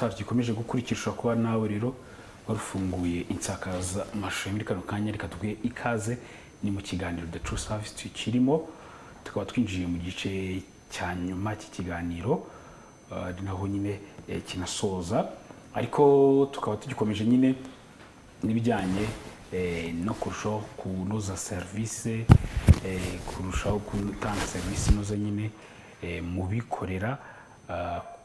Star gikomeje gukurikira. Ushobora kuba nawe rero warufunguye insakazamashusho muri kano kanya, reka tuguhe ikaze. Ni mu kiganiro The True Service tukirimo, tukaba twinjiye mu gice cya nyuma cy'ikiganiro, ari naho nyine kinasoza, ariko tukaba tugikomeje nyine n'ibijyanye no kurushaho kunoza serivisi, kurushaho gutanga serivisi inoze nyine mu bikorera,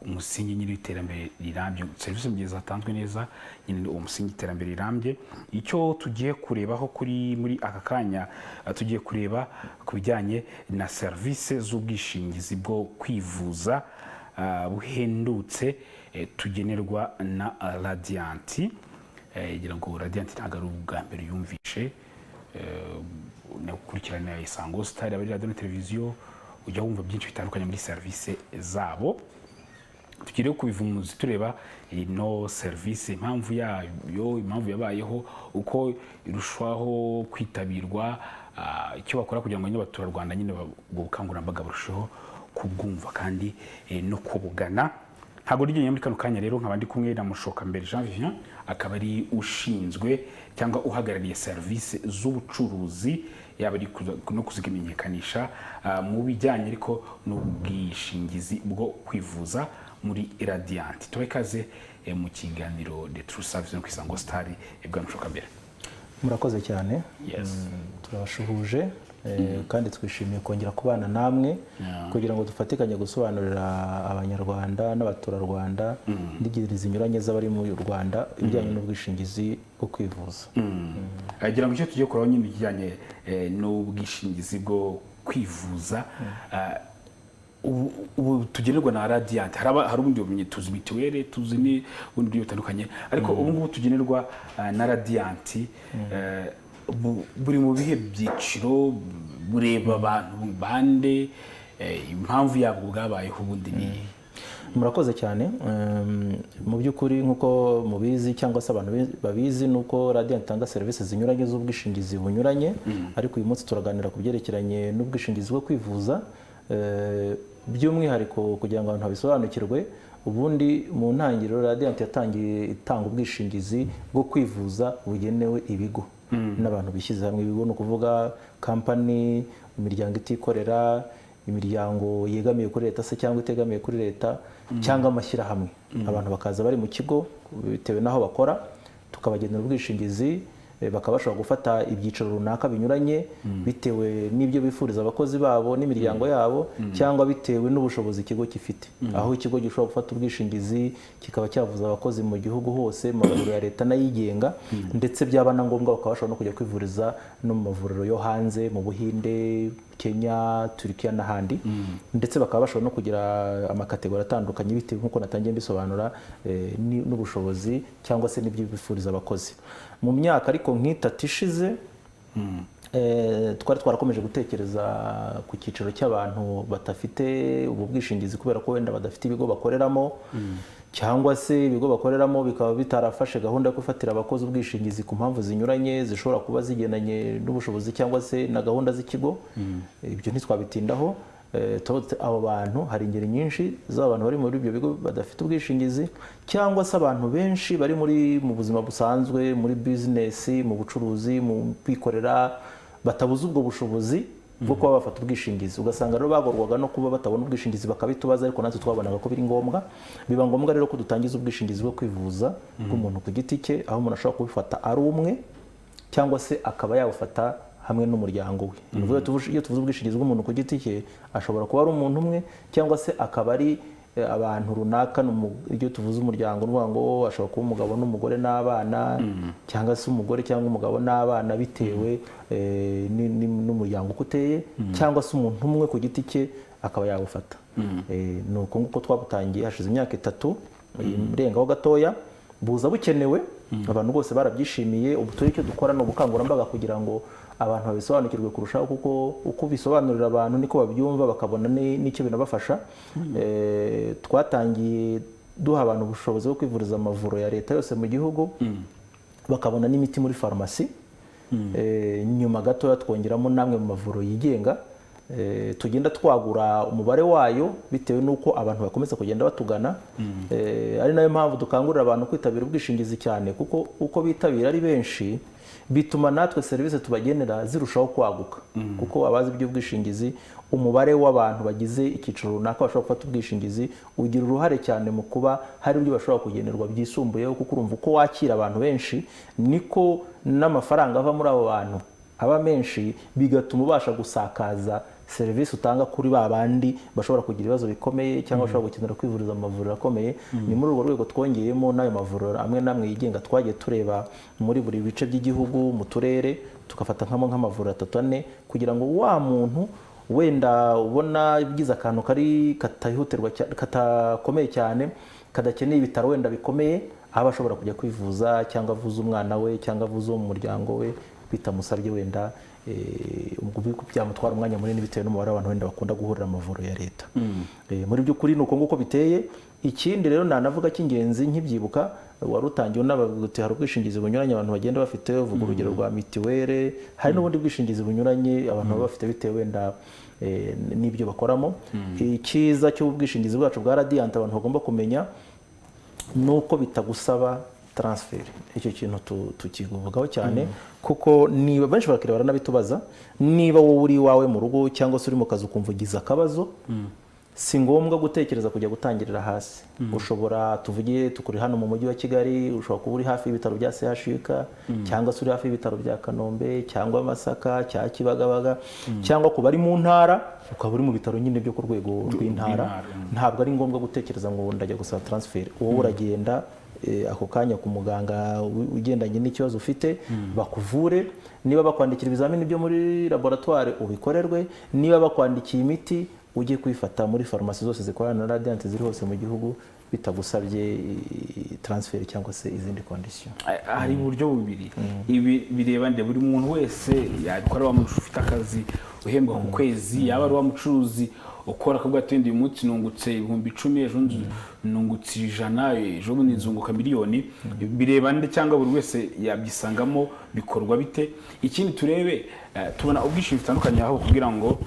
umusingi nyine w'iterambere rirambye. Serivisi mu gihe zatanzwe neza nyine ni umusingi w'iterambere rirambye. Icyo tugiye kurebaho kuri muri aka kanya, tugiye kureba ku bijyanye na serivisi z'ubwishingizi bwo kwivuza buhendutse tugenerwa na Radiant. Ngira ngo Radiant ntabwo ari ubwa mbere yumvishe, gukurikirana Isango Star, abari radiyo na televiziyo, ujya wumva byinshi bitandukanye muri serivisi zabo. Tugire kubivumuzi, tureba ino serivisi, impamvu yayo, impamvu yabayeho, uko irushaho kwitabirwa, icyo bakora kugira ngo nyine abaturarwanda nyine ubwo bukangurambaga burusheho kubwumva kandi no kubugana. Ntabwo ndi muri kano kanya rero, nkaba ndi kumwe na Mushokambere Jean Vivien, akaba ari ushinzwe cyangwa uhagarariye serivisi z'ubucuruzi, yaba ari no kuzimenyekanisha mu bijyanye ariko n'ubwishingizi bwo kwivuza muri Radiant. Tubahe ikaze mu kiganiro The True Service no ku Isango Star, bwa Mushokambere. Murakoze cyane. Turabashuhuje kandi twishimiye kongera kubana namwe kugira ngo dufatikanye gusobanurira Abanyarwanda n'abaturarwanda n'ingeri zinyuranye z'abari mu Rwanda ibijyanye n'ubwishingizi bwo kwivuza. Agira ngo icyo tugiye kureba nyine ikijyanye n'ubwishingizi bwo kwivuza, ubu tugenerwa na Radiant. Hari ubundi bumenyi tuzi, mituweli tuzi n'ubundi buryo butandukanye, ariko ubu ngubu tugenerwa na Radiant buri mu bihe byiciro, bureba abantu bande, impamvu yabwo bwabayeho ubundi ni iyihe? Murakoze cyane. Mu by'ukuri, nk'uko mubizi cyangwa se abantu babizi, ni uko Radiant itanga serivisi zinyuranye z'ubwishingizi bunyuranye, ariko uyu munsi turaganira ku byerekeranye n'ubwishingizi bwo kwivuza. By'umwihariko kugira ngo abantu babisobanukirwe, ubundi mu ntangiriro Radiant yatangiye itanga ubwishingizi bwo kwivuza bugenewe ibigo n'abantu bishyize hamwe. Ibigo ni ukuvuga kampani, imiryango itikorera, imiryango yegamiye kuri leta se cyangwa itegamiye kuri leta, cyangwa amashyirahamwe. Abantu bakaza bari mu kigo bitewe n'aho bakora, tukabagenera ubwishingizi, bakaba bashobora gufata ibyiciro runaka binyuranye bitewe n'ibyo bifuriza abakozi babo n'imiryango yabo, cyangwa bitewe n'ubushobozi ikigo gifite, aho ikigo gishobora gufata ubwishingizi kikaba cyavuza abakozi mu gihugu hose mu mavuriro ya leta n'ayigenga, ndetse byaba na ngombwa bakaba bashobora no kujya kwivuriza no mu mavuriro yo hanze, mu Buhinde, Kenya, Turikiya n'ahandi, ndetse bakaba bashobora no kugira amakategori atandukanye bitewe, nk'uko natangiye mbisobanura, n'ubushobozi cyangwa se n'ibyo bifuriza abakozi. Mu myaka ariko nk'itatu ishize, twari twarakomeje gutekereza ku cyiciro cy'abantu badafite ubu bwishingizi kubera ko wenda badafite ibigo bakoreramo, cyangwa se ibigo bakoreramo bikaba bitarafashe gahunda yo gufatira abakozi ubwishingizi ku mpamvu zinyuranye zishobora kuba zigendanye n'ubushobozi cyangwa se na gahunda z'ikigo. Ibyo ntitwabitindaho. Abo bantu, hari ingeri nyinshi z'abantu bari muri ibyo bigo badafite ubwishingizi, cyangwa se abantu benshi bari muri mu buzima busanzwe, muri bizinesi, mu bucuruzi, mu kwikorera, batabuze ubwo bushobozi bwo kuba bafata ubwishingizi. Ugasanga rero bagorwaga no kuba batabona ubwishingizi, bakabitubaza, ariko natwe twabonaga ko biri ngombwa. Biba ngombwa rero ko dutangiza ubwishingizi bwo kwivuza bw'umuntu ku giti cye, aho umuntu ashobora kubifata ari umwe cyangwa se akaba yawufata hamwe n'umuryango we. Ni ukuvuga, iyo tuvuze ubwishingizi bw'umuntu ku giti cye, ashobora kuba ari umuntu umwe cyangwa se akaba ari abantu runaka. Iyo tuvuze umuryango, ni ukuvuga ngo ashobora kuba umugabo n'umugore n'abana, cyangwa se umugore cyangwa umugabo n'abana, bitewe n'umuryango uko uteye, cyangwa se umuntu umwe ku giti cye akaba yawufata. Ni uko nguko twabutangiye hashize imyaka 3 irengaho gatoya. Buza bukenewe, abantu bose barabyishimiye. Ubu turi icyo dukora ni ubukangurambaga kugira ngo abantu babisobanukirwe kurushaho, kuko uko ubisobanurira abantu niko babyumva, bakabona n'icyo binabafasha. Twatangiye duha abantu ubushobozi bwo kwivuriza amavuriro ya leta yose mu gihugu, bakabona n'imiti muri farumasi. Nyuma gatoya twongeramo n'amwe mu mavuriro yigenga. Tugenda twagura umubare wayo bitewe n'uko abantu bakomeza kugenda batugana. Ari nayo mpamvu dukangurira abantu kwitabira ubwishingizi cyane, kuko uko bitabira ari benshi bituma natwe serivisi tubagenera zirushaho kwaguka, kuko abazi iby'ubwishingizi, umubare w'abantu bagize icyiciro runaka bashobora gufata ubwishingizi ugira uruhare cyane mu kuba hari ibyo bashobora kugenerwa byisumbuyeho, kuko urumva uko wakira abantu benshi niko n'amafaranga ava muri abo bantu aba menshi, bigatuma ubasha gusakaza serivisi utanga kuri ba bandi bashobora kugira ibibazo bikomeye cyangwa bashobora gukenera kwivuriza mu mavuriro akomeye. Ni muri urwo rwego twongeyemo n'ayo mavuriro amwe n'amwe yigenga twagiye tureba muri buri bice by'igihugu, mu turere, tugafata nk'amavuriro 3, 4, kugira ngo wa muntu wenda ubona ugize akantu kari katahutirwa, katakomeye cyane, kadakeneye ibitaro wenda bikomeye, aba ashobora kujya kwivuza cyangwa avuza umwana we cyangwa avuza uwo mu muryango we bitamusabye wenda byamutwara umwanya munini bitewe n'umubare w'abantu wenda bakunda guhurira amavuriro ya leta. Muri by'ukuri ni uko nguko biteye. Ikindi rero nanavuga cy'ingenzi nkibyibuka, wari utangiye unabavuga uti hari ubwishingizi bunyuranye abantu bagenda bafite, uvuga urugero rwa mitiwere, hari n'ubundi bwishingizi bunyuranye abantu baba bafite bitewe wenda n'ibyo bakoramo. Icyiza cy'ubwishingizi bwacu bwa Radiant abantu bagomba kumenya nuko bitagusaba transfer. Icyo kintu tukivugaho cyane, kuko niba benshi bakiriya baranabitubaza, niba wowe uri iwawe mu rugo cyangwa se uri mu kazi ukumva ugize akabazo, si ngombwa gutekereza kujya gutangirira hasi. Ushobora, tuvuge tukuri hano mu mujyi wa Kigali, ushobora kuba uri hafi y'ibitaro bya CHUK, cyangwa se uri hafi y'ibitaro bya Kanombe cyangwa Masaka cyangwa Kibagabaga, cyangwa kuba ari mu ntara ukaba uri mu bitaro nyine byo ku rwego rw'intara. Ntabwo ari ngombwa gutekereza ngo ndajya gusaba transfer. Wowe uragenda ako kanya ku muganga ugendanye n'ikibazo ufite, bakuvure. Niba bakwandikira ibizamini byo muri laboratoire ubikorerwe, niba bakwandikiye imiti ujye kuyifata muri farumasi zose zikorana na Radiant ziri hose mu gihugu, bitagusabye transfer cyangwa se izindi condition. Hari uburyo bubiri ibi bireba nde? Buri muntu wese yabikora, wa muntu ufite akazi uhembwa ku kwezi, yaba ari wa mucuruzi ukora akavuga ati uyu munsi nungutse 10,000, ejo nungutse 100, ejo bundi nzunguka miliyoni, bireba nde cyangwa buri wese yabyisangamo? Bikorwa bite? Ikindi turebe, tubona ubwishingizi butandukanye, aho kugira ngo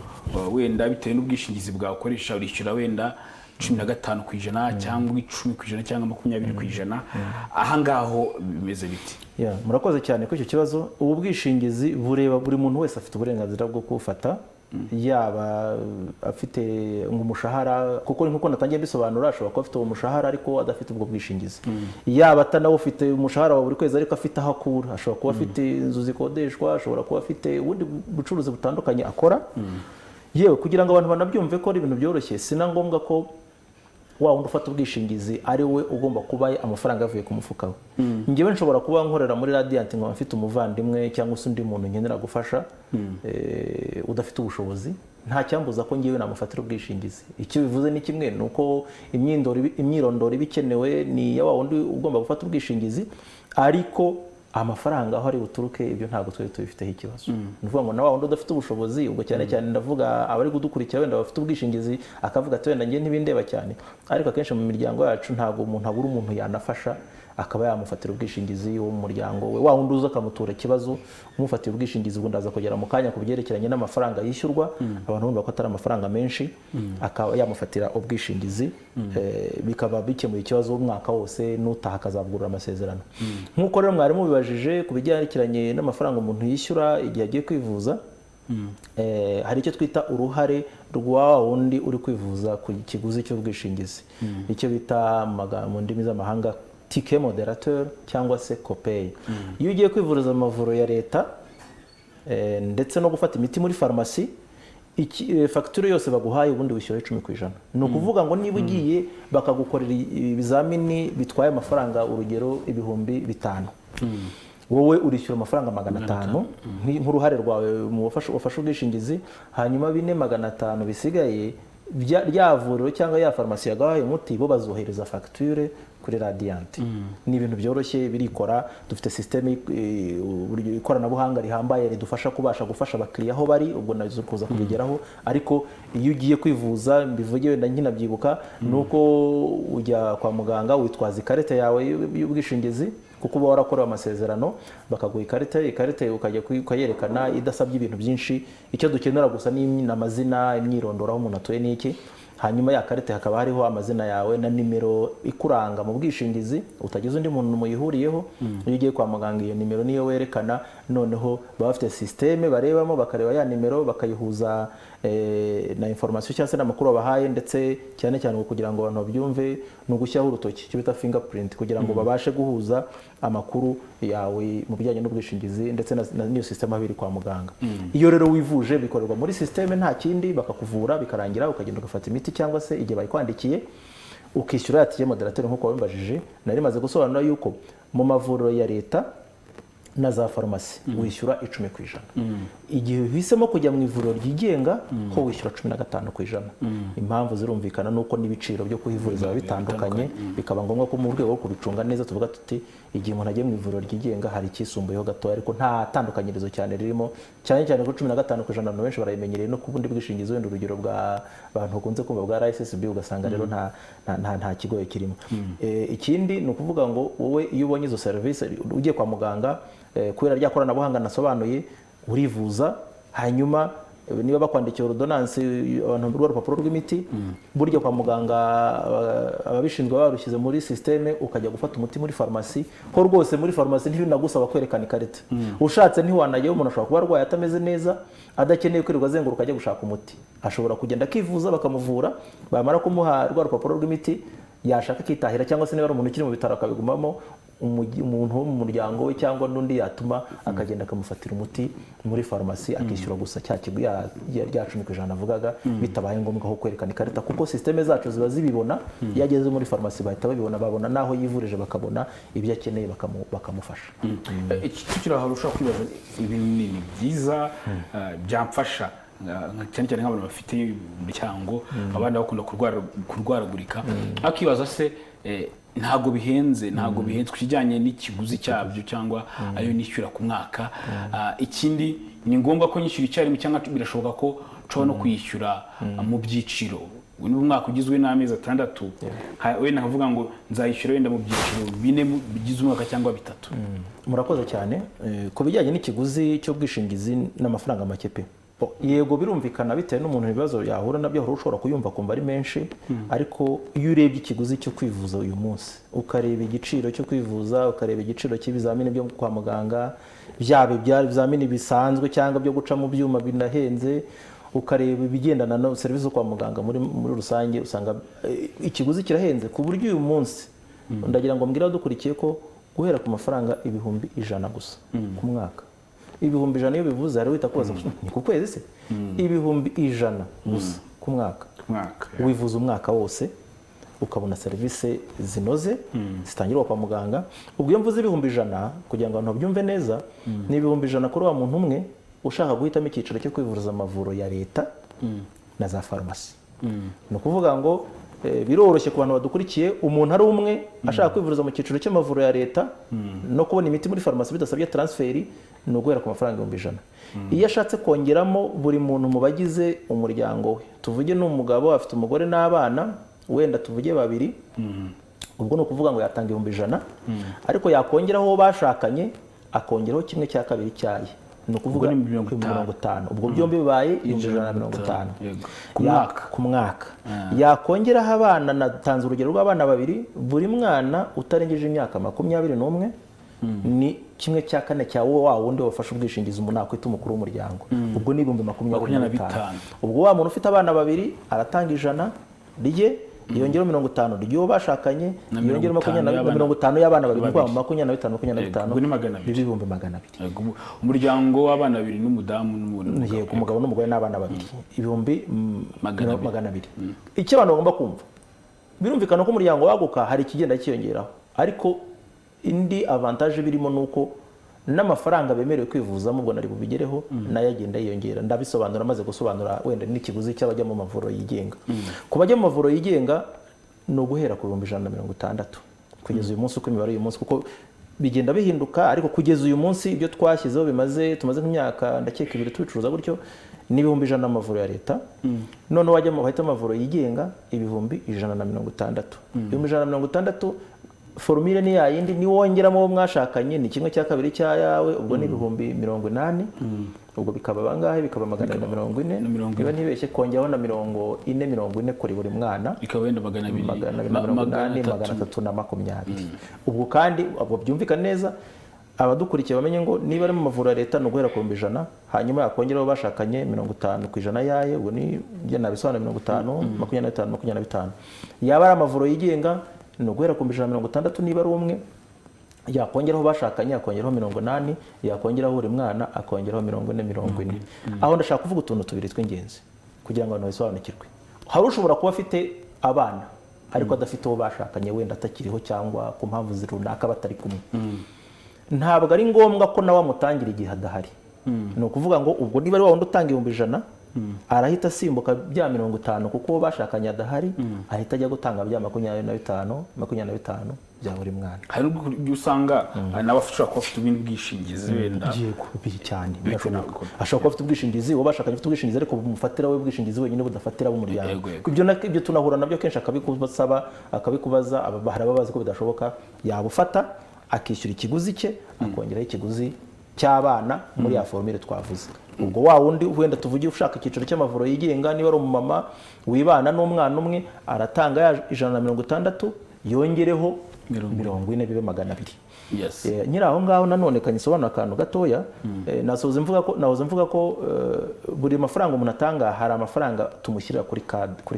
wenda bitewe n'ubwishingizi bwakoresha urishyura wenda 15% cyangwa 10% cyangwa 20%, aha ngaho bimeze biti? Murakoze cyane kuri icyo kibazo. Ubu bwishingizi bureba buri muntu wese afite uburenganzira bwo kuwufata, yaba afite umushahara, kuko nkuko natangiye mbisobanura ashobora kuba afite uwo mushahara ariko adafite ubwo bwishingizi, yaba atanawufite umushahara wa buri kwezi ariko afite aho akura, ashobora kuba afite inzu zikodeshwa, ashobora kuba afite ubundi bucuruzi butandukanye akora. Yewe kugira ngo abantu banabyumve ko ari ibintu byoroshye, si na ngombwa ko wa wundi ufata ubwishingizi ari we ugomba kuba amafaranga yavuye ku mufuka we. Njyewe nshobora kuba nkorera muri Radiant nkaba mfite umuvandimwe cyangwa se undi muntu nkenera gufasha udafite ubushobozi, nta cyambuza ko ngewe namufatira ubwishingizi. Icyo bivuze ni kimwe, ni uko imyirondoro iba ikenewe ni iya wa wundi ugomba gufata ubwishingizi, ariko amafaranga aho ari buturuke ibyo ntabwo twari tubifiteho ikibazo. Ni ukuvuga ngo na wa wundi udafite ubushobozi, ubwo cyane cyane ndavuga abari kudukurikira wenda bafite ubwishingizi akavuga ati wenda njye ntibindeba cyane, ariko akenshi mu miryango yacu ntabwo umuntu abura umuntu yanafasha akaba yamufatira ubwishingizi wo mu muryango we, wa wundi uza akamutura ikibazo umufatira ubwishingizi. Ubwo ndaza kugera mu kanya ku byerekeranye n'amafaranga yishyurwa, abantu bumva ko atari amafaranga menshi, akaba yamufatira ubwishingizi, bikaba bikemuye ikibazo umwaka wose, n'utaha akazavugurura amasezerano. Nk'uko rero mwarimu bibajije ku bijyanye n'amafaranga umuntu yishyura igihe agiye kwivuza, hari icyo twita uruhare rwa wundi uri kwivuza ku kiguzi cy'ubwishingizi, icyo bita mu ndimi z'amahanga ticket modérateur cyangwa se copay. Iyo ugiye kwivuriza mu mavuriro ya leta ndetse no gufata imiti muri farumasi, fagitire yose baguhaye ubundi wishyura 10%. Ni ukuvuga ngo niba ugiye bakagukorera ibizamini bitwaye amafaranga urugero 5,000, wowe urishyura amafaranga 500 nk'uruhare rwawe mu wafashe ubwishingizi, hanyuma 4,500 bisigaye rya vuriro cyangwa ya farumasi yagahaye umuti bo bazohereza fagitire kuri Radiant. Ni ibintu byoroshye birikora, dufite systeme ikoranabuhanga rihambaye ridufasha kubasha gufasha abakiriya aho bari, ubwo nazo kuza kubigeraho. Ariko iyo ugiye kwivuza, mbivuge wenda nkinabyibuka, nuko ujya kwa muganga witwaza ikarita yawe y'ubwishingizi. Kuko uba warakorewe amasezerano, bakaguha ikarita, ikarita ukajya ukayerekana idasabye ibintu byinshi. Icyo dukenera gusa ni amazina, imyirondoro, aho umuntu atuye n'iki. Hanyuma ya karita hakaba hariho amazina yawe na nimero ikuranga mu bwishingizi, utagize undi muntu muyihuriyeho. Iyo ugiye kwa muganga, iyo nimero niyo werekana. Noneho baba bafite système barebamo, bakareba ya nimero, bakayihuza na information cyangwa se n'amakuru babahaye. Ndetse cyane cyane kugira ngo abantu babyumve, ni ugushyiraho urutoki, icyo bita fingerprint, kugira ngo babashe guhuza amakuru yawe mu bijyanye n'ubwishingizi ndetse n'iyo système aho iri kwa muganga. Iyo rero wivuje, bikorerwa muri système, nta kindi, bakakuvura bikarangira, ukagenda ugafata imiti cyangwa se igihe bayikwandikiye, ukishyura ya ticket modérateur. Nk'uko wabimbajije, nari maze gusobanura yuko mu mavuriro ya leta na za farumasi wishyura 10%. Igihe uhisemo kujya mu ivuriro ryigenga, ho wishyura 15%. Impamvu zirumvikana, nuko n'ibiciro byo kuhivuriza biba bitandukanye, bikaba ngombwa ko mu rwego rwo kubicunga neza tuvuga tuti igihe umuntu agiye mu ivuriro ryigenga hari icyisumbuyeho gatoya, ariko nta tandukanyirizo cyane ririmo, cyane cyane ko 15% abantu benshi barayimenyereye no ku bundi bwishingizi, wenda urugero bwa abantu bakunze kumva bwa RSSB, ugasanga rero nta kigoye kirimo. Ikindi ni ukuvuga ngo wowe iyo ubonye izo serivisi ugiye kwa muganga, kubera rya koranabuhanga nasobanuye, urivuza, hanyuma niba bakwandikiye ordonnance, abantu rwa rupapuro rw'imiti, burya kwa muganga ababishinzwe barushyize muri système, ukajya gufata umuti muri farumasi. Ho rwose muri farumasi ntibinagusaba kwerekana ikarita. Ushatse ntiwanajyayo. Umuntu ashobora kuba arwaye atameze neza, adakeneye kwirirwa azenguruka ajya gushaka umuti. Ashobora kugenda akivuza, bakamuvura, bamara kumuha rwa rupapuro rw'imiti, yashaka akitahira, cyangwa se niba ari umuntu ukiri mu bitaro akabigumamo, umuntu wo mu muryango we cyangwa n'undi yatuma akagenda akamufatira umuti muri farumasi, akishyura gusa cya kigo rya 10% avugaga, bitabaye ngombwa ko kwerekana ikarita, kuko système zacu ziba zibibona. Iyo ageze muri farumasi bahita babibona, babona n'aho yivurije, bakabona ibyo akeneye, bakamufasha. Iki tukiri aho, ushobora kwibaza ibintu ni byiza, byamfasha, cyane cyane nk'abantu bafite imiryango, abana bakunda kurwaragurika, akibaza se ntabwo bihenze ku kijyanye n'ikiguzi cyabyo cyangwa ayo nishyura ku mwaka? Ikindi, ni ngombwa ko nyishyura icyarimwe, cyangwa birashoboka ko nshobora no kuyishyura mu byiciro? Niba umwaka ugizwe n'amezi 6, wenda nkavuga ngo nzayishyura wenda mu byiciro 4 bigize umwaka cyangwa 3. Murakoze cyane. Ku bijyanye n'ikiguzi cy'ubwishingizi, n'amafaranga make pe. Bo, yego, birumvikana, bitewe n'umuntu ibibazo yahura nabyo, hari ushobora kuyumva akumva ari menshi, ariko iyo urebye ikiguzi cyo kwivuza uyu munsi, ukareba igiciro cyo kwivuza, ukareba igiciro cy'ibizamini byo kwa muganga, byaba ibizamini bisanzwe cyangwa byo guca mu byuma binahenze, ukareba ibigendana na serivisi zo kwa muganga muri rusange, usanga ikiguzi kirahenze, ku buryo uyu munsi ndagira ngo mbwire abadukurikiye ko guhera ku mafaranga 100,000 gusa ku mwaka. 100,000 iyo bivuze, hari uhita kubaza ni ku kwezi se? 100,000 gusa ku mwaka, Mwaka. wivuza umwaka wose, ukabona serivisi zinoze zitangirwa kwa muganga. Ubwo iyo mvuze 100,000, kugira ngo abantu babyumve neza, ni 100,000 kuri wa muntu umwe ushaka guhitamo icyiciro cyo kwivuriza amavuriro ya leta na za farumasi. Ni ukuvuga ngo biroroshye ku bantu badukurikiye, umuntu ari umwe ashaka kwivuriza mu cyiciro cy'amavuriro ya leta no kubona imiti muri farumasi bidasabye transfert, ni uguhera ku mafaranga 100,000. Iyo ashatse kongeramo buri muntu mu bagize umuryango we, tuvuge ni umugabo afite umugore n'abana, wenda tuvuge babiri, ubwo ni ukuvuga ngo yatanga 100,000, ariko yakongeraho uwo bashakanye, akongeraho kimwe cya kabiri cyaye, ni ukuvuga Ubwo ni 50. 50. Ubwo byombi bibaye 150,000. Yego. Ku mwaka. Ku mwaka. Yakongeraho abana, natanze urugero rw'abana babiri, buri mwana utarengeje imyaka 21 ni kimwe cya kane cya wo wa wundi wafashe ubwishingizi, umuntu nakwita umukuru w'umuryango, ubwo ni 25,000. 25. Ubwo wa muntu ufite abana babiri aratanga 100 rye, yongeraho 50 ry'uwo bashakanye, Na yongeraho 50 makumyabiri na y'abana 50 y'abana babiri, ni ukuvuga babiri. 25 25, Ubwo ni 200. biba 200,000. Yego, umuryango w'abana babiri n'umudamu n'umugabo. Yego, umugabo n'umugore n'abana babiri, ibihumbi 200. 200. Icyo abantu bagomba kumva, birumvikana ko umuryango waguka hari ikigenda cyiyongeraho, ariko indi avantage birimo ni uko n'amafaranga bemerewe kwivuzamo, ubwo nari bubigereho, nayo agenda yiyongera. Ndabisobanura maze gusobanura wenda n'ikiguzi cy'abajya mu mavuriro yigenga. Ku bajya mu mavuriro yigenga ni uguhera ku 160,000 kugeza uyu munsi, uko imibare uyu munsi, kuko bigenda bihinduka, ariko kugeza uyu munsi ibyo twashyizeho bimaze, tumaze nk'imyaka ndakeka 2 tubicuruza gutyo, ni 100,000 amavuriro ya leta. Noneho wajya mu bahita amavuriro yigenga, 160,000. 160,000. Formule ni yayindi, niwongeramo uwo mwashakanye ni 1/2 cyayawe, ubwo ni 80,000, ubwo bikaba bangahe? Bikaba 240, niba ntibeshye, kongeraho na 40 kuri buri mwana, bikaba wenda 200, 280, 320. Ubwo kandi ubwo byumvikana neza, abadukurikiye bamenye ngo niba ari mu mavuriro ya leta ni uguhera ku 100,000, hanyuma yakongeraho bashakanye 50% yaye, ubwo ni byo nabisobanura, 50, 25, 25. Yaba ari amavuriro yigenga ni uguhera ku 160,000 niba ari umwe, yakongeraho bashakanye akongeraho 80, yakongeraho buri mwana akongeraho 40, 40. Aho ndashaka kuvuga utuntu tubiri tw'ingenzi kugira ngo abantu basobanukirwe. Hari ushobora kuba afite abana ariko adafite uwo bashakanye, wenda atakiriho cyangwa ku mpamvu runaka batari kumwe. Ntabwo ari ngombwa ko nawe amutangira igihe adahari. Ni ukuvuga ngo ubwo niba ari wa wundi utanga 100,000, arahita asimbuka bya 50 kuko uwo bashakanye adahari, ahita ajya gutanga bya 25, 25 bya buri mwana. Hari ubwo usanga nawe ashobora kuba afite ubundi bwishingizi wenda. Yego, cyane. Ashobora kuba afite ubwishingizi, uwo bashakanye afite ubwishingizi, ariko bumufatira we ubwishingizi wenyine budafatira b'umuryango. Ibyo tunahura nabyo kenshi, akabikubasaba, akabikubaza, hari ababazi ko bidashoboka, yabufata akishyura ikiguzi cye, akongeraho ikiguzi cy'abana muri ya formule twavuze. Ubwo wa wundi wenda tuvuge ushaka icyiciro cy'amavuriro yigenga, niba ari umumama wibana n'umwana umwe, aratanga 160, yongereho 40, bibe 200. Nyiri aho ngaho nanone kanyisobanura akantu gatoya. Nasoza mvuga ko buri mafaranga umuntu atanga hari amafaranga tumushyirira kuri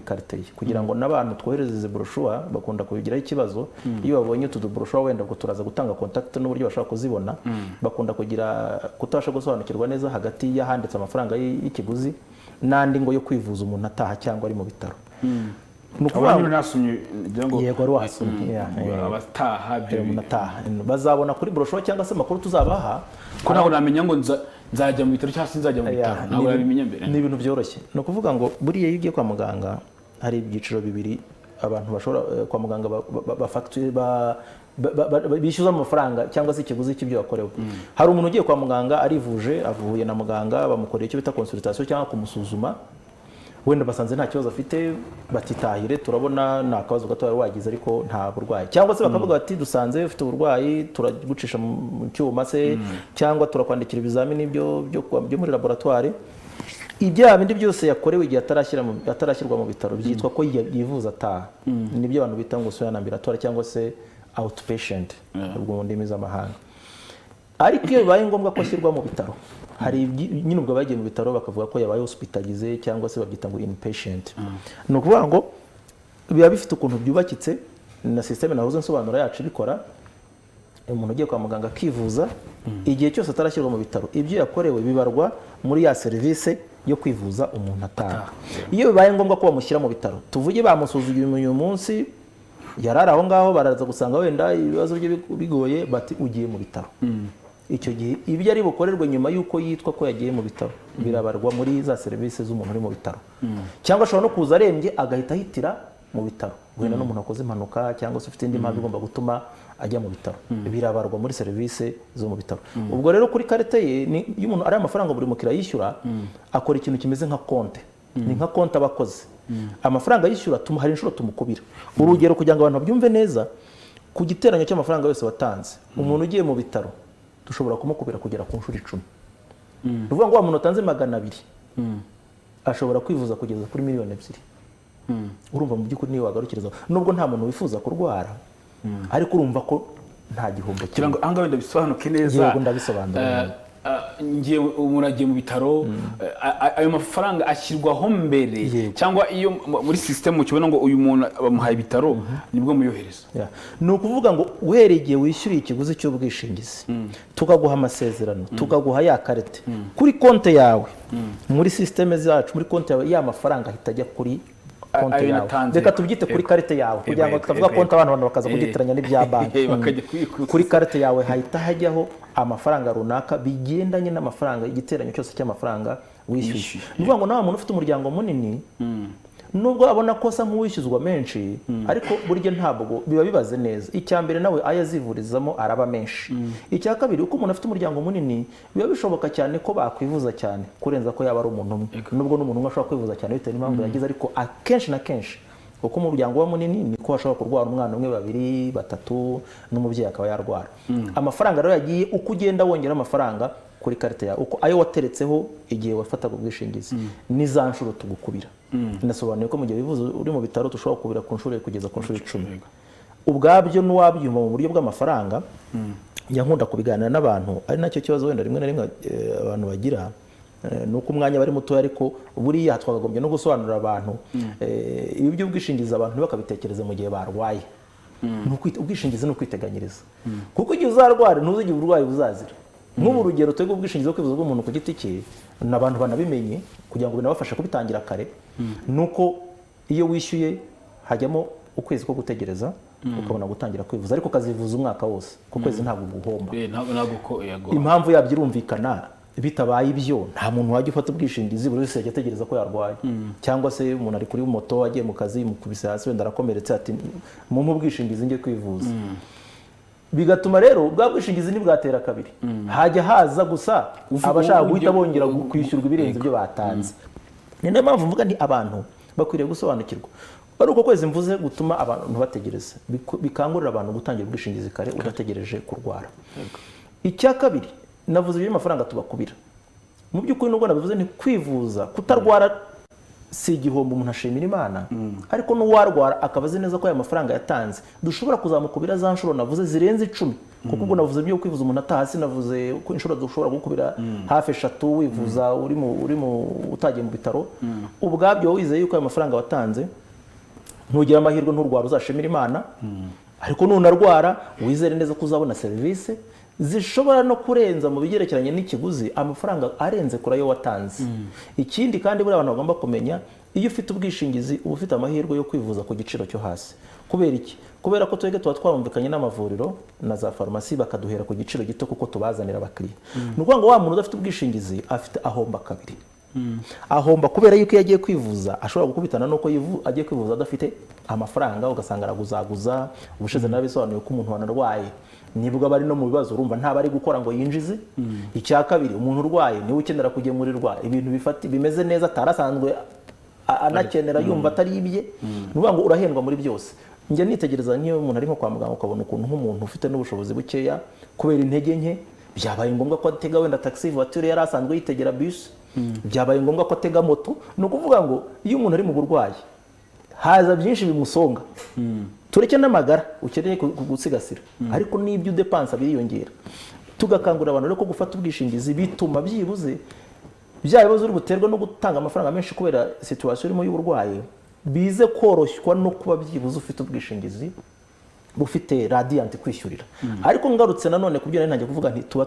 carte ye, kugira ngo n'abantu twohereze izi brochure bakunda kubigiraho ikibazo. Iyo babonye utu brochure wenda ngo turaza gutanga contact n'uburyo bashobora kuzibona, bakunda kugira kutabasha gusobanukirwa neza hagati y'ahanditse amafaranga y'ikiguzi n'andi ngo yo kwivuza umuntu ataha cyangwa ari mu bitaro. Yego, ari wasomye abataha bazabona kuri brochure cyangwa se amakuru tuzabaha, ko ntabwo namenya ngo nzajya mu bitaro cyangwa se nzajya mu bitaro, ntabwo nabimenya mbere. Ni ibintu byoroshye. Ni ukuvuga ngo buriya iyo ugiye kwa muganga hari ibyiciro bibiri abantu bashobora kwa muganga bishyuza amafaranga cyangwa se ikiguzi cy'ibyo yakorewe. Hari umuntu ugiye kwa muganga arivuje, avuye na muganga, bamukoreye icyo bita consultation cyangwa kumusuzuma, wenda basanze nta kibazo afite, batitahire turabona nta kabazo gato wari wagize ariko nta burwayi, cyangwa se bakavuga bati dusanze ufite uburwayi turagucisha mu cyuma se, cyangwa turakwandikira ibizamini byo muri laboratoire. Ibya bindi byose yakorewe igihe atarashyirwa mu bitaro byitwa ko yivuza ataha. Nibyo abantu bita ngo soins ambulatoires cyangwa se outpatient ubwo mu ndimi z'amahanga. Ariko iyo bibaye ngombwa ko ashyirwa mu bitaro, hari nyine ubwo bagiye mu bitaro bakavuga ko yabaye hospitalisé cyangwa se babyita ngo inpatient. Ni ukuvuga ngo biba bifite ukuntu byubakitse na systeme nahoze nsobanura yacu ibikora. Umuntu ugiye kwa muganga akivuza igihe cyose atarashyirwa mu bitaro, ibyo yakorewe bibarwa muri ya service yo kwivuza umuntu ataha. Iyo bibaye ngombwa ko bamushyira mu bitaro, tuvuge bamusuzumye uyu munsi yarara aho ngaho, baraza gusanga wenda ibibazo bye bigoye, bati ugiye mu bitaro. Icyo gihe ibyo ari bukorerwe nyuma y'uko yitwa ko yagiye mu bitaro birabarwa muri za serivisi z'umuntu uri mu bitaro. Cyangwa ashobora no kuza arembye agahita ahitira mu bitaro, wenda n'umuntu akoze impanuka cyangwa se ufite indi mpamvu igomba gutuma ajya mu bitaro, birabarwa muri serivisi zo mu bitaro. Ubwo rero kuri karite ye, iyo umuntu ari amafaranga buri mukiriya yishyura, akora ikintu kimeze nka konte, ni nka konte abakoze amafaranga yishyura, hari inshuro tumukubira. Urugero kugira ngo abantu babyumve neza, ku giteranyo cy'amafaranga yose watanze, umuntu ugiye mu bitaro dushobora kumukubira kugera ku nshuro 10. Ni ukuvuga ngo wa muntu watanze 200 ashobora kwivuza kugeza kuri 2 miliyoni. Urumva mu by'ukuri niyo wagarukiriza, nubwo nta muntu wifuza kurwara, ariko urumva ko nta gihombo kugira ngo ahangaha wenda bisobanuke neza. Yego, ndabisobanura. Ngiye umuntu agiye mu bitaro, ayo mafaranga ashyirwaho mbere, cyangwa iyo muri system ukibona ngo uyu muntu bamuhaye ibitaro nibwo muyohereza? Ni ukuvuga ngo uhereye igihe wishyuriye ikiguzi cy'ubwishingizi, tukaguha amasezerano, tukaguha ya karite kuri konte yawe, muri system zacu muri konte yawe ya mafaranga ahita ajya kuri konte yawe. Reka tubyite kuri karite yawe kugira ngo tutavuga konte abantu bakaza kugitiranya n'ibya banki. Kuri karite yawe hahita hajyaho amafaranga runaka bigendanye n'amafaranga igiteranyo cyose cy'amafaranga wishyuye. Ni ukuvuga ngo nawe muntu ufite umuryango munini, nubwo abona ko asa nk'uwishyuzwa menshi, ariko burya ntabwo biba bibaze neza. Icya mbere nawe ayo azivurizamo araba menshi. Icya kabiri, uko umuntu afite umuryango munini biba bishoboka cyane ko bakwivuza cyane kurenza ko yaba ari umuntu umwe. Nubwo n'umuntu umwe ashobora kwivuza cyane bitewe n'impamvu yagize, ariko akenshi na kenshi Uko umuryango uba munini niko hashobora kurwara umwana umwe, babiri, batatu, n'umubyeyi akaba yarwara. Amafaranga rero yagiye, uko ugenda wongera amafaranga kuri karita yawe, uko ayo wateretseho igihe wafataga ubwishingizi, ni za nshuro tugukubira. Nasobanuye ko mu gihe wivuza uri mu bitaro dushobora kubira ku nshuro kugeza ku nshuro 10. Ubwabyo n'uwabyumva mu buryo bw'amafaranga, njya nkunda kubiganira n'abantu, ari nacyo kibazo wenda rimwe na rimwe abantu bagira, ni uko umwanya bari mutoya. Ariko buriya twakagombye no gusobanurira abantu ibi by'ubwishingizi, abantu ntibakabitekereze mu gihe barwaye. Ubwishingizi ni ukwiteganyiriza, kuko igihe uzarwara ntuzi igihe uburwayi buzazira. Nk'ubu urugero, twebwe ubwishingizi bwo kwivuza bw'umuntu ku giti cye, n'abantu banabimenye kugira ngo binabafashe kubitangira kare, ni uko iyo wishyuye hajyamo ukwezi ko gutegereza ukabona gutangira kwivuza, ariko ukazivuza umwaka wose. Ku kwezi ntabwo guhomba. Ntabwo ko yego. Impamvu yabyo irumvikana. Bitabaye ibyo, nta muntu wajya ufata ubwishingizi, buri wese yajya ategereza ko yarwaye, cyangwa se umuntu ari kuri moto agiye mu kazi, mukubise hasi wenda arakomeretse, ati mumpe ubwishingizi njye kwivuza. Bigatuma rero bwa bwishingizi ntibwatera kabiri, hajya haza gusa abashaka guhita bongera kwishyurwa ibirenze ibyo batanze. Ni nayo mpamvu mvuga nti abantu bakwiriye gusobanukirwa ari uko kwezi mvuze gutuma abantu bategereza, bikangurira abantu gutangira ubwishingizi kare udategereje kurwara. Icya kabiri, navuze iby'amafaranga tubakubira. Mu by'ukuri, nubwo nabivuze ni kwivuza, kutarwara si igihombo, umuntu ashimira Imana, ariko n'uwarwara akaba azi neza ko aya mafaranga yatanze dushobora kuzamukubira za nshuro navuze zirenze 10, kuko ubwo navuze ibyo kwivuza umuntu ataha, sinavuze ko inshuro dushobora gukubira hafi 3 wivuza uri mu utagiye mu bitaro. Ubwabyo wizeye yuko aya mafaranga watanze, ntugira amahirwe nturwara, uzashimira Imana, ariko nunarwara wizere neza ko uzabona serivisi zishobora no kurenza mu bigerekeranye n'ikiguzi amafaranga arenze kuri ayo watanze. Ikindi kandi buriya abantu bagomba kumenya, iyo ufite ubwishingizi uba ufite amahirwe yo kwivuza ku giciro cyo hasi. Kubera iki? Kubera ko twebwe tuba twarumvikanye n'amavuriro na za farumasi, bakaduhera ku giciro gito kuko tubazanira abakiriya. Ni ukuvuga ngo wa muntu udafite ubwishingizi afite ahomba kabiri. Ahomba kubera yuko iyo agiye kwivuza ashobora gukubitana n'uko agiye kwivuza adafite amafaranga, ugasanga araguzaguza. Ubushize narabisobanuye ko umuntu wanarwaye nibwo aba ari no mu bibazo, urumva ntaba ari gukora ngo yinjize. Icya kabiri, umuntu urwaye niwe ukenera kugemurirwa ibintu bimeze neza atarasanzwe anakenera, yumva atari ibye. Ni ukuvuga ngo urahendwa muri byose. Njya nitegereza nk'iyo umuntu ari nko kwa muganga, ukabona ukuntu nk'umuntu ufite n'ubushobozi bukeya, kubera intege nke, byabaye ngombwa ko atega wenda taxi voiture, yari asanzwe yitegera bus, byabaye ngombwa ko atega moto. Ni ukuvuga ngo iyo umuntu ari mu burwayi haza byinshi bimusonga, tureke n'amagara ukeneye gusigasira, ariko n'ibyo udepansa biriyongera. Tugakangurira abantu rero ko gufata ubwishingizi bituma byibuze bya bibazo uri buterwa no gutanga amafaranga menshi kubera situation urimo y'uburwayi bize koroshywa no kuba byibuze ufite ubwishingizi bufite Radiant kwishyurira. Ariko ngarutse nanone ku byo nari ntangiye kuvuga, nti tuba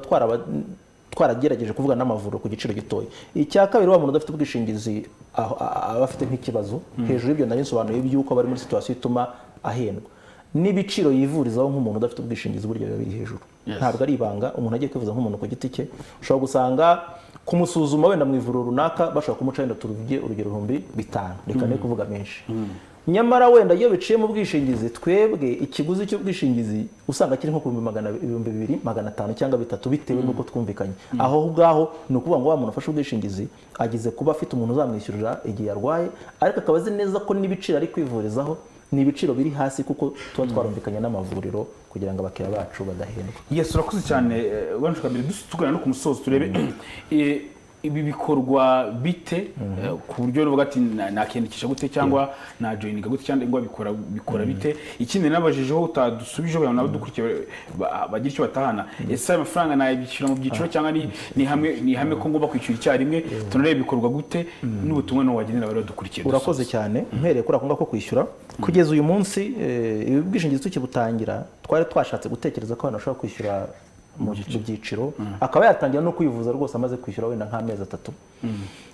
twaragerageje kuvuga n'amavuriro ku giciro gitoya. Icya kabiri, wa muntu udafite ubwishingizi aba afite nk'ikibazo hejuru y'ibyo nari nsobanuye by'uko bari muri situation ituma ahendwa, n'ibiciro yivurizaho nk'umuntu udafite ubwishingizi burya biba biri hejuru. Ntabwo ari ibanga, umuntu agiye kwivuza nk'umuntu ku giti cye, ushobora gusanga kumusuzuma wenda mu ivuriro runaka bashobora kumuca wenda, turuvuge urugero, 5000, reka ne kuvuga menshi. Nyamara wenda iyo biciye mu bwishingizi, twebwe ikiguzi cy'ubwishingizi usanga kiri nko ku 2500 cyangwa 3000, bitewe n'uko twumvikanye. Aho ngaho ni ukuvuga ngo wa muntu ufashe ubwishingizi agize kuba afite umuntu uzamwishyurira igihe yarwaye, ariko akaba azi neza ko n'ibiciro ari kwivurizaho ni ibiciro biri hasi, kuko tuba twarumvikanye n'amavuriro kugira ngo abakiriya bacu badahendwa. Yes, urakoze cyane. Bwana Shukambere, tugana no ku musozo, turebe ibi bikorwa bite, ku buryo uvuga ati nakiyandikisha gute, cyangwa najoyininga gute, cyangwa bikora bite? Ikindi nabajijeho utadusubijeho, kugira ngo n'abadukurikiye bagire icyo batahana: ese ayo mafaranga nayishyura mu byiciro, cyangwa ni hamwe ko ngomba kwishyura icyarimwe? Tunarebe bikorwa gute n'ubutumwa n'uwo wagenera abari badukurikiye. Urakoze cyane. Mpereye kuri ako ngako kwishyura, kugeza uyu munsi ibi bwishingizi tukibutangira twari twashatse gutekereza ko abantu bashobora kwishyura mu byiciro, akaba yatangira no kwivuza rwose amaze kwishyura wenda nk'amezi 3.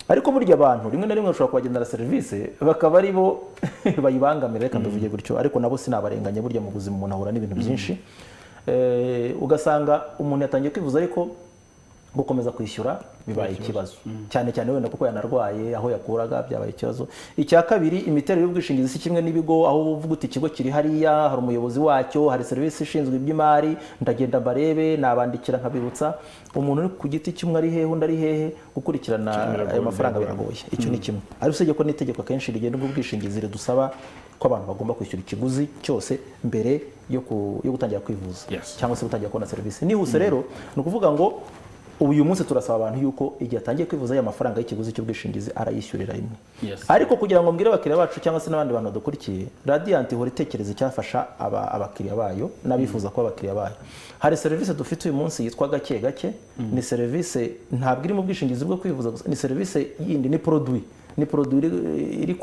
Ariko burya abantu rimwe na rimwe bashobora kubagendera serivisi bakaba ari bo bayibangamira, reka mbivuge gutyo, ariko nabo sinabarenganya, burya mu buzima umuntu ahura n'ibintu byinshi. Ugasanga umuntu yatangiye kwivuza ariko Gukomeza kwishyura bibaye ikibazo, cyane cyane wenda kuko yanarwaye, aho yakuraga byabaye ikibazo. Icya kabiri, imiterere y'ubwishingizi si kimwe n'ibigo, aho uvuga uti ikigo kiri hariya, hari umuyobozi wacyo, hari serivisi ishinzwe iby'imari, ndagenda mbarebe, nabandikira nkabibutsa. Umuntu uri ku giti cy'umwe ari hehe, undi ari hehe, gukurikirana Biragoye, ayo mafaranga biragoye. biragoye. Icyo ni kimwe. Ariko usibye ko n'itegeko akenshi rigena ubwishingizi ridusaba ko abantu bagomba kwishyura ikiguzi cyose mbere yo gutangira kwivuza cyangwa se gutangira kubona serivisi nihuse. Rero ni ukuvuga ngo ubu uyu munsi turasaba abantu yuko igihe atangiye kwivuza, ya mafaranga y'ikiguzi cy'ubwishingizi arayishyurira rimwe. Ariko kugira ngo mbwire abakiriya bacu cyangwa se n'abandi bantu badukurikiye, Radiant ihora itekereza icyafasha abakiriya bayo n'abifuza kuba abakiriya bayo. Hari serivisi dufite uyu munsi yitwa Gake Gake. Ni serivisi ntabwo iri mu bwishingizi bwo kwivuza gusa, ni serivisi yindi, ni produit iri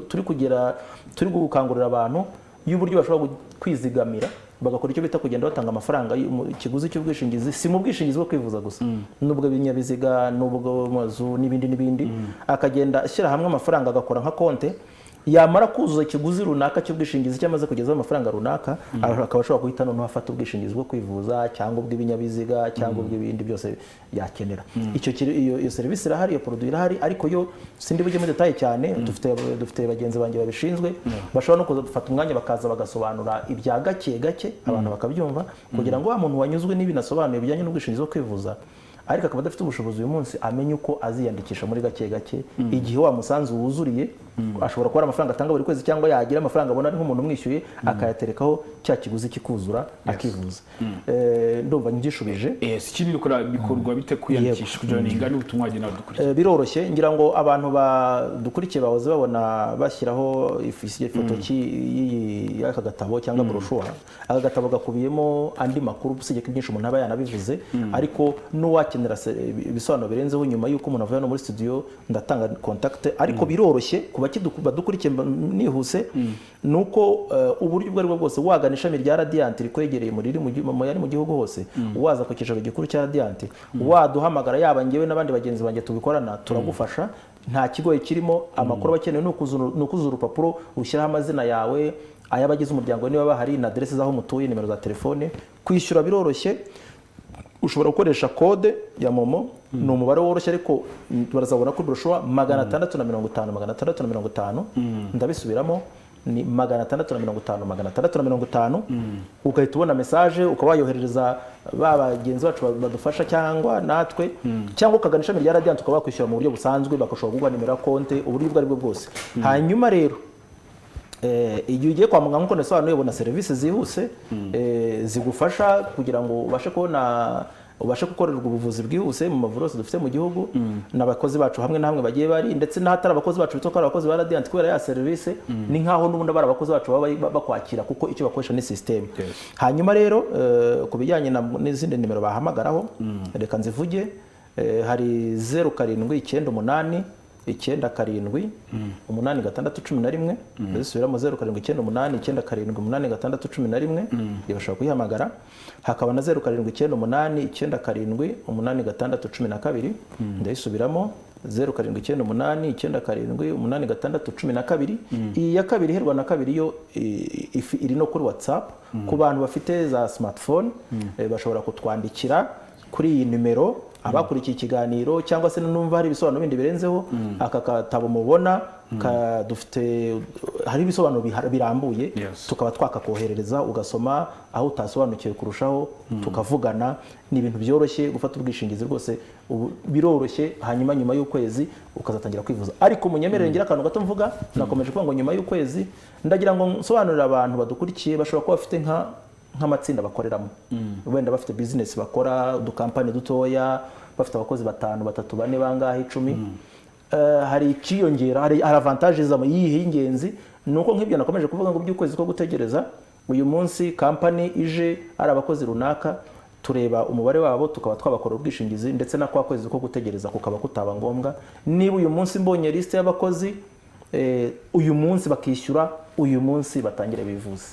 turi kugera, turi gukangurira abantu y'uburyo bashobora kwizigamira, bagakora icyo bita kugenda batanga amafaranga ikiguzi cy'ubwishingizi. Si mu bwishingizi bwo kwivuza gusa, n'ubwo ibinyabiziga, n'ubwo mazu, n'ibindi n'ibindi. Akagenda ashyira hamwe amafaranga, agakora nka konte, yamara kuzuza ikiguzi runaka cy'ubwishingizi cyamaze kugezaho amafaranga runaka, akaba ashobora guhita noneho afata ubwishingizi bwo kwivuza cyangwa ubw'ibinyabiziga cyangwa ubw'ibindi byose yakenera. Iyo serivisi irahari, iyo produit irahari, ariko yo sindi bujye muri détail cyane. Dufite bagenzi banjye babishinzwe, bashobora no gufata umwanya bakaza bagasobanura ibya Gake Gake, abantu bakabyumva, kugira ngo wa muntu wanyuzwe n'ibi nasobanuye bijyanye n'ubwishingizi bwo kwivuza ariko akaba adafite ubushobozi uyu munsi, amenye uko aziyandikisha muri Gake Gake. Igihe wa musanzu wuzuriye, ashobora kubona amafaranga atanga buri kwezi, cyangwa yagira amafaranga abona ari nk'umuntu umwishyuye, akayaterekaho, cya kiguzi kikuzura, akivuza. Ndumva ngishubije. Yes, ikindi bikorwa bite kwiyandikisha kugira ngo ingane ubutumwa wagenera dukurikiye? Biroroshye. Ngira ngo abantu badukurikiye bahoze babona bashyiraho ifoto y'aka gatabo cyangwa brochure. Aka gatabo gakubiyemo andi makuru, usibye ko ibyinshi umuntu aba yanabivuze, ariko n'uwakenera ibisobanuro birenzeho nyuma y'uko umuntu avuye hano muri studio, ndatanga contact. Ariko biroroshye ku badukurikiye, nihuse, ni uko uburyo ubwo aribwo bwose wagana ishami rya Radiant rikwegereye muri riri mu yari mu gihugu hose, waza ku cyicaro gikuru cya Radiant, waduhamagara, yaba njyewe n'abandi bagenzi banjye tubikorana, turagufasha. Nta kigoye kirimo. Amakuru aba akenewe ni ukuzuza urupapuro ushyiraho amazina yawe, ay'abagize umuryango niba bahari, na aderesi z'aho mutuye, nimero za telefone. Kwishyura biroroshye, ushobora gukoresha code ya MoMo. Ni umubare woroshye, ariko barazabona kuri brochure: 650, 650. Ndabisubiramo, ni 650, 650. Ugahita ubona message, ukaba wayoherereza ba bagenzi bacu badufasha cyangwa natwe, cyangwa ukagana ishami rya Radiant, ukaba wakwishyura mu buryo busanzwe, bagashobora kuguha nimero ya konte, uburyo ubwo aribwo bwose. Hanyuma rero igihe ugiye kwa muganga, nk'uko nasobanuye, ubona serivisi zihuse zigufasha kugira ngo ubashe kubona, ubashe gukorerwa ubuvuzi bwihuse mu mavuriro yose dufite mu gihugu n'abakozi bacu hamwe na hamwe bagiye bari, ndetse n'ahatari abakozi bacu bitwa ko ari abakozi ba Radiant, kubera ya serivisi ni nk'aho n'ubundi bari abakozi bacu baba bakwakira, kuko icyo bakoresha ni system. Hanyuma rero ku bijyanye n'izindi nimero bahamagaraho, reka nzivuge. Hari 0798 97 86 11. Ndazisubiramo: 0798 97 86 11, iyo bashobora kuyihamagara. Hakaba na 0798 97 86 12. Ndayisubiramo: 0798 97 86 12. Iyi ya kabiri iherwa na kabiri yo iri no kuri WhatsApp. Ku bantu bafite za smartphone, bashobora kutwandikira kuri iyi nimero, abakurikiye ikiganiro cyangwa se numva hari ibisobanuro bindi birenzeho. Aka katabo mubona dufite, hari ibisobanuro birambuye, tukaba twakakoherereza ugasoma, aho utasobanukiwe kurushaho tukavugana. Ni ibintu byoroshye gufata ubwishingizi rwose, ubu biroroshye. Hanyuma nyuma y'ukwezi ukazatangira kwivuza. Ariko munyemerere ngira akantu gato mvuga. Nakomeje kuvuga ngo nyuma y'ukwezi, ndagira ngo nsobanurire abantu badukurikiye bashobora kuba bafite nk'amatsinda bakoreramo, wenda bafite business bakora, udukampani dutoya, bafite abakozi batanu, batatu, bane, bangahe, 10. Hari ikiyongera, hari avantage izamo. Yihe y'ingenzi? Ni uko nk'ibyo nakomeje kuvuga ngo by'ukwezi ko gutegereza, uyu munsi kampani ije ari abakozi runaka, tureba umubare wabo tukaba twabakorera ubwishingizi, ndetse na kwa kwezi ko gutegereza kukaba kutaba ngombwa. Niba uyu munsi mbonye lisite y'abakozi, uyu munsi bakishyura, uyu munsi batangire bivuze.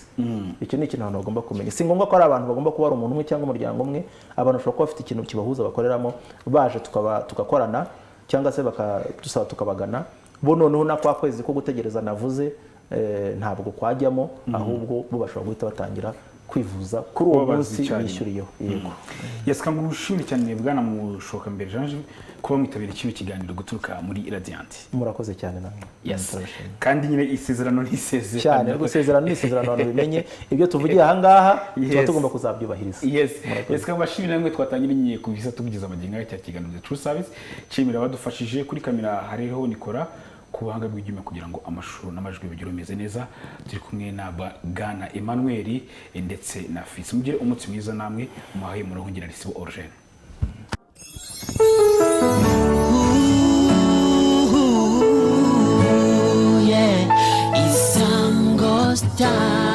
Icyo ni ikintu abantu bagomba kumenya. Si ngombwa ko ari abantu bagomba kuba ari umuntu umwe cyangwa umuryango umwe. Abantu bashobora kuba bafite ikintu kibahuza bakoreramo, baje tukaba tugakorana, cyangwa se bakadusaba tukabagana bo. Noneho na kwa kwezi ko gutegereza navuze, ntabwo kwajyamo, ahubwo bo bashobora guhita batangira. kwivuza kuri uwo Kuba munsi icyarimwe. bishyuriyeho, yego. Yes, kangushimire cyane bwana Mushokambere Jean, kuba mwitabiriye kino kiganiro guturuka muri Radiant. Murakoze cyane namwe. Yes. Turabashimiye. Kandi nyine isezerano ni isezerano. Cyane rwose, isezerano ni isezerano. Abantu bimenye ibyo tuvugiye aha ngaha, tuba tugomba kuzabyubahiriza. Yes, kabashimira namwe twatangiriye ku bisa tugize amagingo cya kiganiro The True Service. Nshimira abadufashije kuri kamera, hariho Nikora ku buhanga bw'ibyuma kugira ngo amashusho n'amajwi bigire bimeze neza. Turi kumwe na Bwana Emmanuel ndetse na Fils. Mugire umunsi mwiza namwe muhaye murohungira Risibo Orogene. Yeah, Isango Star.